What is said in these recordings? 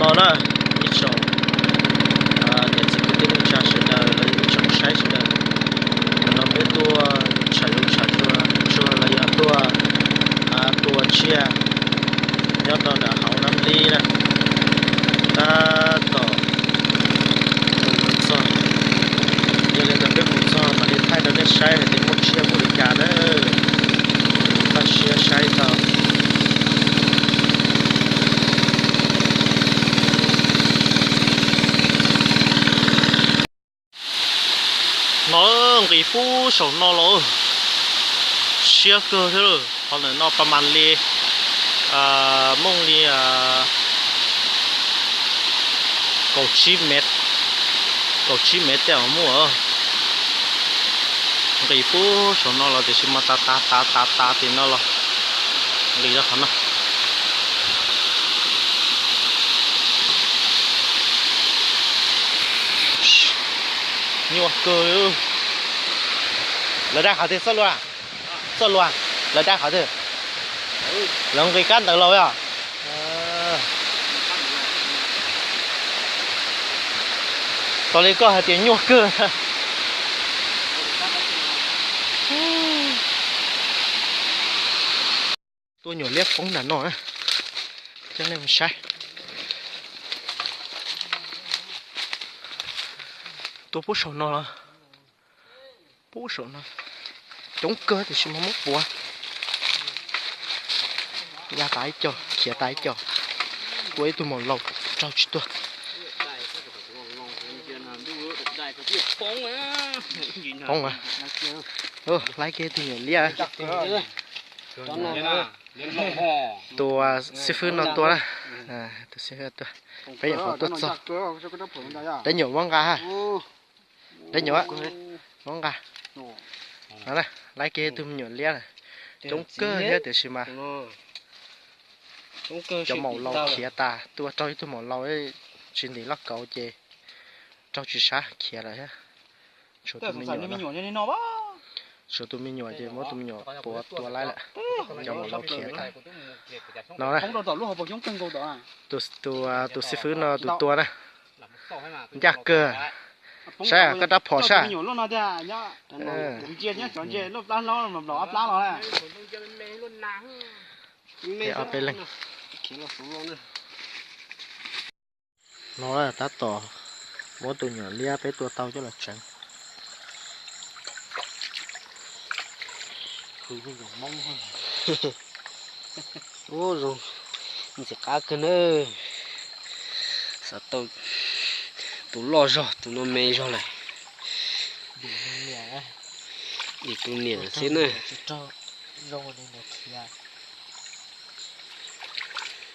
No na, ib tsoom niam txiv kwv tij neej tsa sawv daws los yog ib tsoom saib sawv daws, ntawm no peb tuaj tsham zoov tsham tsuag los yog tuaj tua tsiaj nyob rau nram hauv Nab Lib na. Tab tom mus txog, yog li ntawd peb mus txog mam li thaij rau nej saib hais tias muaj tsiaj muaj li cas na. Txaus siab saib tau. No nqis pub saum no los siab kawg thiab lawm. Qhov ntawm no pas mas li, muaj li kaum tsib mev, kaum tsib mev tej zaum muaj. Nqis pub saum no los tiam sis mas tas tas tas tas tas tim no los nqis rau qhov no. Nyuaj kawg li. Lawv dai qhov twg Txoj Lua? Txoj Lua, lawv dai qhov twg? Lawv nqis kab ntawd los os. Tos li koj hais tias nyuaj kawg. Tua nyuam liab poob nram no na, coj nej mus saib. Tua pub saum no los, pub saum no coob kawg tiam sis mas muab puav. Ya tas ib co, khiav tas ib co. Tua ib tug maum laus raug tsis tuag. Poob a. Laib kiag tus nyuam liab. Tus xib fwb no tua na. Tus xib fwb tua. Peb nyuam qhuav tuaj txog. Peb nyuam muab nqa ha. Peb nyuam muab nqa. Laib kiag tus me nyuam liab na. Coob kawg thiab tiam sis mas cov maum laus khiav tas, tua raug ib tug maum laus tsis ntim lauj kaub ces raug tsis sab khiav lawm thiab. Tshuav tus me nyuam no, tshuav tus me nyuam ces muab tus me nyuam puav tua laib lawm. Cov maum laus khiav tas no na. Tus xib fwb no tus tua na, ncaj kawg. Saib koj rab phom saib. Ob peb leeg no tab tom muab tus nyuam liab peb tua tau coj los tseev. Ub, zoo ntxim qab kawg na. Xav tau tus loj zog, tus no me zog lawm. Dim tus niam xwb na.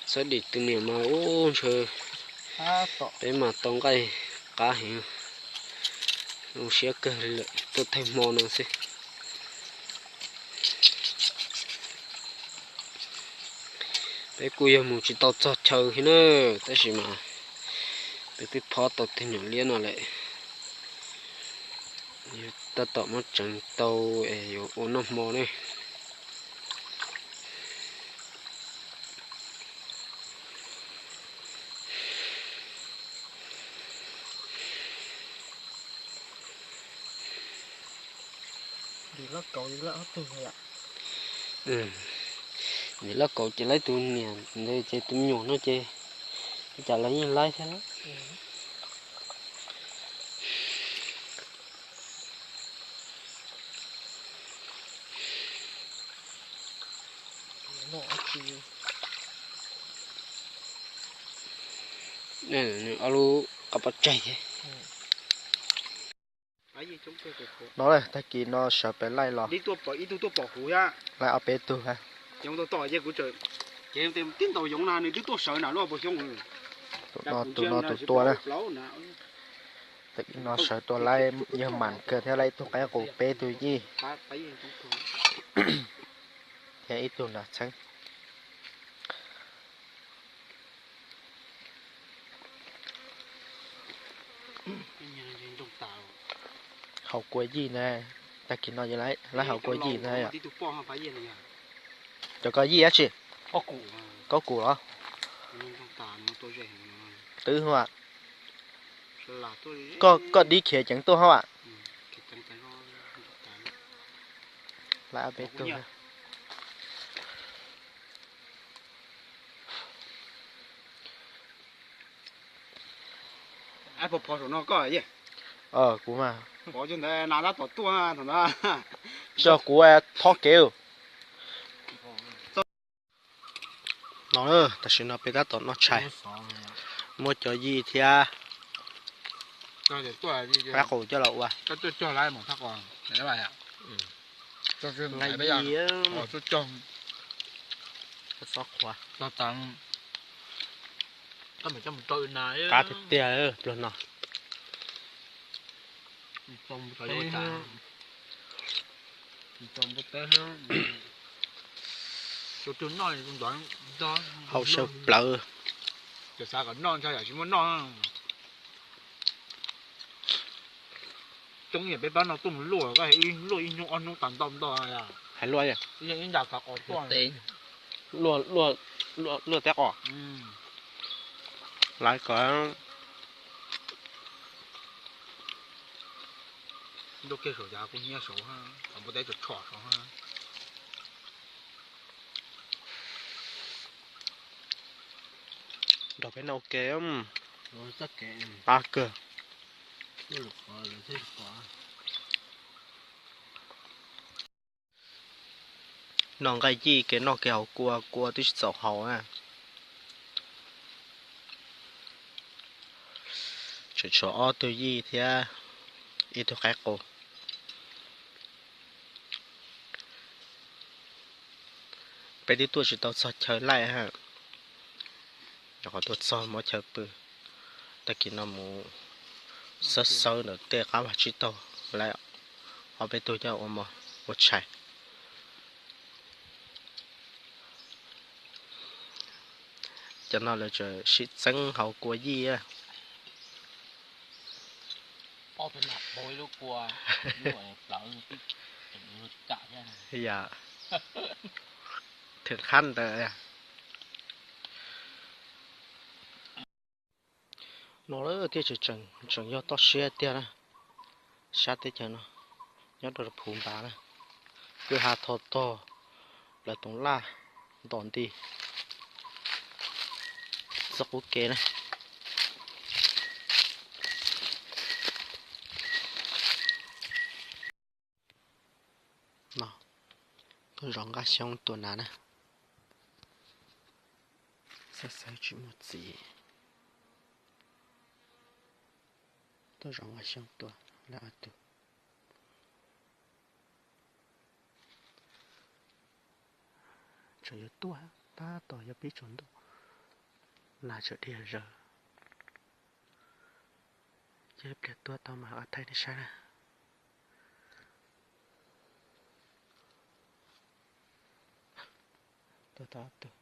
Txhob dim tus niam mas ub ntshe peb mas tau nqaij qab heev. Zoo siab kawg li lawm, tuaj thawj hmo no xwb. Peb kuj yog mus tsis tau txog chaw thiab na, tab sis mas peb twb phob tau tus nyuam liab no lawm. Tab tom muab tseev tau es yuav ua noj hmo ne. Nim lauj kaub ces laib tus niam ntawd ces tus me nyuam no ces ua cas lawv yeej laib thiab. Ob lub qab pov tseg thiab. No tag kis no sawv pem laij los, laij ob peb tug. Tus no tus tua na. Tag kis no sawv tua laij yawg Mam kawg thiab laij ib tug qaib qus peb tug yij thiab ib tug nram txheeb. Haus kua yij ntag, tag kis no laij haus kua yij ntag. Cov ko yij dab tsi? Kaub kum los? Twb hos, koj, koj dib khiav ceev tuaj hos. Lawv peb tug. Kuv mas, tso kuv thob kev. No, tam sim no peb tab tom noj tshais, muab cov yij thiab qaib qus coj los ua. Qab tiag tiag pluag no. Hau sawv plawv. Coob yam peb pab no tuaj mus luaj, koj luaj ib hnub ob hnub tas ntau ntau. Hais luaj, luaj teb qos. Lawv kom nrog peb noj ua ke. Qab kawg. Noj nqaij yij, kev noj kev haus, kua kua twb tsis txaus haus na. Tseem tshuav ob tug yij thiab ib tug qaib qus. Peb twb tuaj tsis tau txog chaw laij, rau qhov tuaj txog muab chaw pw. Tag kis no mus xawb xawb ntawm tej qab vag tsib taug lawm, ob peb tug coj ua mov ua tshais. Cov no lawv tseem sib txeeb haus kua yij. Yam, thwm qab ntawd. No thiaj tseem, tseem yog toj siab tiag na. Sab teb chaws no nyob rau Phu Npas na, kwj ha tho tog, plawv toov laj ntom nti txoj qub kev na. No, tuaj zov nqaij xyoob tua nas na. Xav xav tsis muaj txiv. Tuaj zov nqaij xyoob tua lawm ob tug. Tseem yuav tuaj, tab tom yuav pib tsaus ntuj, nas tseem dhia zawv. Ces ib pliag tuaj tau mas thaij nej saib na. Tuaj tau ob tug.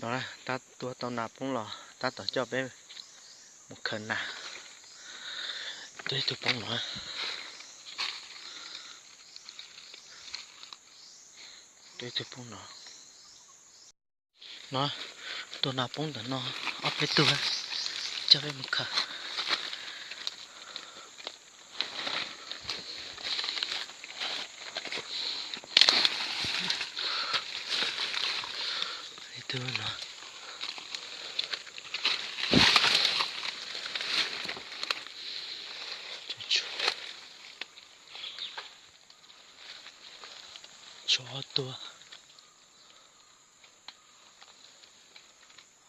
No, tab tua tau nas poob los tab tom coj peb mus khaws nas. Tua ib tug poob no. Tua ib tug poob no. No, tua nas poob ntawm no ob peb tug, coj peb mus khaws. Ib tug no. Tshuav ob tug.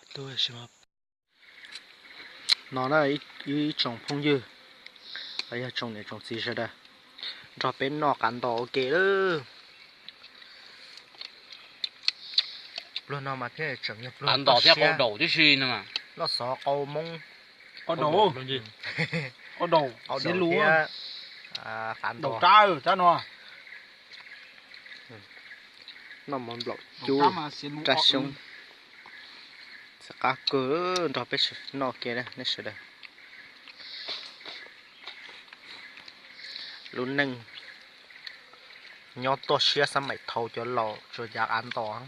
Ob tug sis mas No na, ib tsoom phooj ywg los yog tsoom niam tsoom txiv sawv daws, nrog peb noj qav ntos ua ke lawm. Pluag no mas thiaj tseem yog pluag ntos thiab qau daus tib si no, loj xov qau moob, qau daus, qau daus thiab qav ntos. Noj mov nplaum cub raj xyoob, txiv qab kawg, nrog peb noj ke nej sawv daws. Lub neej nyob tuaj siab xab maim thaum cov laus tsuas cav qav ntos.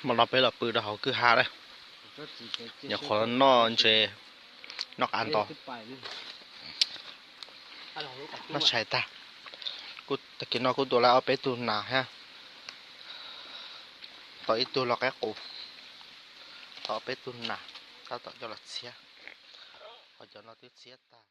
Hmo no peb los pw rau hauv kwj ha lawm, nyuam qhuav noj ntses, noj qav ntos, noj tshais tag. Tag kis no kuj tua lawm ob peb tug nas thiab, tau ib tug los qaib qus, tau ob peb tug nas, tab tom coj los txhiab, ho cov no twb txhiab tag.